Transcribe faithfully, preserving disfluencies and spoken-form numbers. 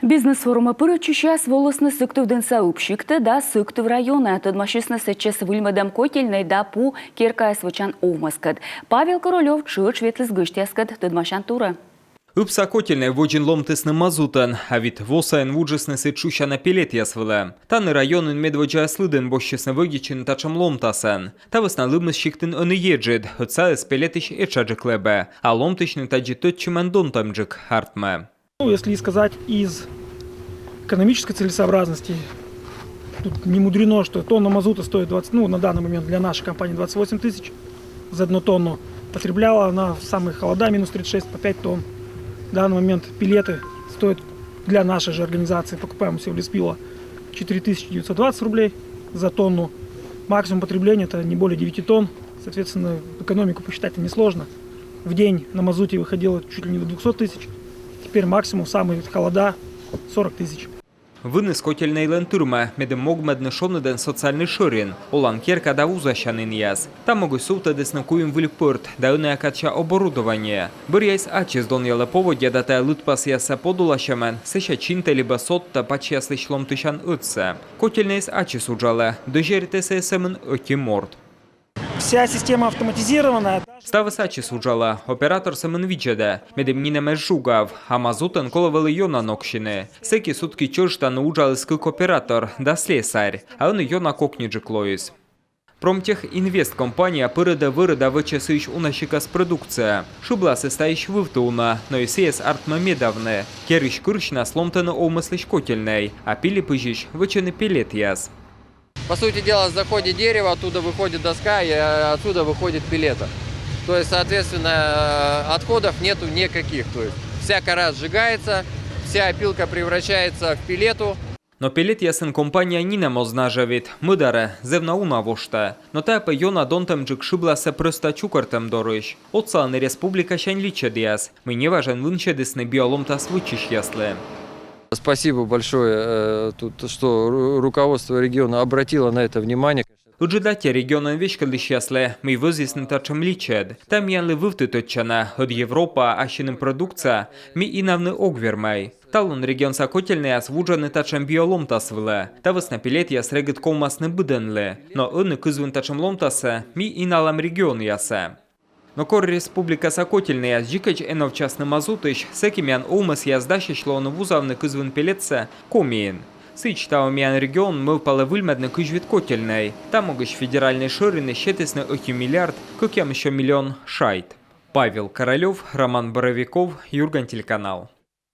Бизнес-форумӧ пырӧдчысьяс волісны Сыктывдінса Ыб сиктӧ да Сыктыв районӧ. Тӧдмасисны сэтчӧс выльмӧдӧм котельнӧй да пу керкаяс вӧчан овмӧскӧд. Павел Королёв тшӧтш ветліс гӧсьтъяскӧд тӧдмасян турӧ. Ыбса котельнӧй водзын ломтісны мазутӧн, а вит во сайын вуджисны сідз шусяна пеллетъяс вылӧ. Тані районын медводдзаяс лыдын босьтчисны вӧдитчыны татшӧм ломтасӧн. Та вӧсна Лымыссиктын ӧні еджыд, ӧд сайыс пеллетысь этшаджык лэбӧ, а ломтысьны тадзи тӧдчымӧн донтӧмджык артмӧ. Ну, если сказать из экономической целесообразности, тут не мудрено, что тонна мазута стоит двадцать, ну, на данный момент для нашей компании двадцать восемь тысяч за одну тонну. Потребляла она в самые холода, минус тридцать шесть, по пять тонн. В данный момент пеллеты стоят для нашей же организации, покупаем у Севлеспила, четыре тысячи девятьсот двадцать рублей за тонну. Максимум потребления — это не более девяти тонн. Соответственно, экономику посчитать-то несложно. В день на мазуте выходило чуть ли не до двухсот тысяч. Теперь максимум, самые холода, сорок тысяч. Выныс котельнӧйлӧн тырмӧ, медым могмӧдны шоныдӧн социальнӧй шӧрин, олан керка да вузасян инъяс. Та могысь сувтӧдісны куим выль пӧрт да ӧнія кадся оборудование. Бӧръяыс ачыс донъялӧ поводдя да тайӧ лыдпасъяссӧ подуласьӧмӧн сэсся чинтӧ либӧ содтӧ пачьяслысь ломтысян ӧдсӧ. Котельнӧйыс ачыс уджалӧ, дӧзьӧритӧ сійӧ сӧмын ӧти морт. Вся система автоматизированная. Ставыс ачыс уджалӧ, оператор сӧмын видзӧдӧ, медым нинӧм эз жугав, а мазутӧн колӧ вӧлі ёна ноксьыны. Сэки сутки чӧж тані уджаліс кык оператор да слесарь, а ӧні ёна кокньыджык лоис. Промтехинвест компания пӧрӧдӧ вӧрӧ да вӧчӧ сыысь уна сикас продукция. Шыбласыс таысь вывті уна, но и сійӧс артмӧ медавны. Керысь кырсьнас ломтӧны овмӧслысь котельнӧй, а Пилипызьысь вӧчӧны пеллетъяс. По сути дела, в заходе дерева, оттуда выходит доска, и э, отсюда выходит пеллета. То есть, соответственно, э, отходов нету никаких. То есть вся кора сжигается, вся опилка превращается в пеллету. Но пеллетъясын компания нинӧм оз нажӧвит, мӧдарӧ, зэв на уна воштӧ. Но тайӧ пӧ ёна донтӧмджык шыбласӧ прӧста чукӧртӧм дорысь. Отсалӧны республикасянь личӧдъяс, мый неважӧн вынсьӧдісны биоломтас вӧчысьяслы. Спасибо большое, э, тут, что ру- руководство региона обратило на это внимание. Ыджыд аттьӧ регионӧн веськӧдлысьяслы, мый вӧзйисны татшӧм личӧд. Тайӧ миянлы вывті тӧдчана, ӧд Европаӧ ассьыным продукция ми инавны ог вермӧй. Талун регионса котельнӧйяс вуджӧны татшӧм биоломтас вылӧ. Та вӧсна пеллетъяс регыд ковмасны быдӧнлы. Но ӧні кызвын татшӧм ломтасӧ ми иналам регионъясӧ. Но кор республикаса котельнӧйяс дзикӧдз эновтчасны мазутысь, сэки миян овмӧсъяс дасьӧсь лоны вузавны кызвын пеллетсӧ Комиын. Сідз, таво миян регион мӧвпалӧ выльмӧдны кызь вит котельнӧй. Та могысь федеральнӧй шӧринысь сетісны ӧти миллиард кӧкъямыссё миллион шайт. Павел Королёв, Роман Боровиков, «Юрган» телеканал.